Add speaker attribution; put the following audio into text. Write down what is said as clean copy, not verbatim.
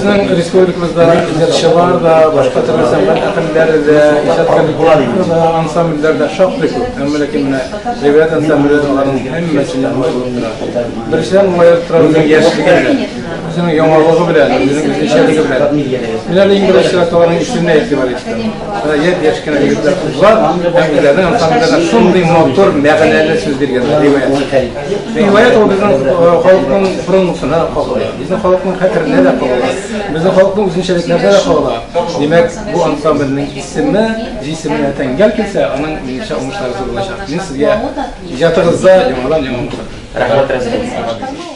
Speaker 1: Безнең республикабызда җырчылар да, башка төрле сәнгать әһелләре дә, иҗат коллективлары да, ансамбльләр дә шактый күп. Әмма ләкин менә Риваять ансамбле аларның һәммәсеннән аерылып тора. Беренчедән, ул аерылып тора үзенең яшьлеге белән, үзенең яңалыгы белән, үзенең үзенчәлеге белән. Мин әле иң беренче чиратта аларның исеменә игътибар иттем. Менә япь-яшь кенә егетләр, кызлар һәм үзләренең ансамбльләренә шундый матур, мәгънәле сүз биргәннәр, риваять. Риваять ул безнең халыкның борынгысына да кагыла, безнең халыкның хәтеренә дә кагыла, безнең халыкның үзенчәлекләренә дә кагыла. Димәк, бу ансамбльнең исеме җисеменә тәңгәл килсә, аның, минемчә, уңышлары зур булачак. Мин сезгә иҗатыгызда яңадан-яңа уңышлар телим.
Speaker 2: Рәхмәт, Рәзил.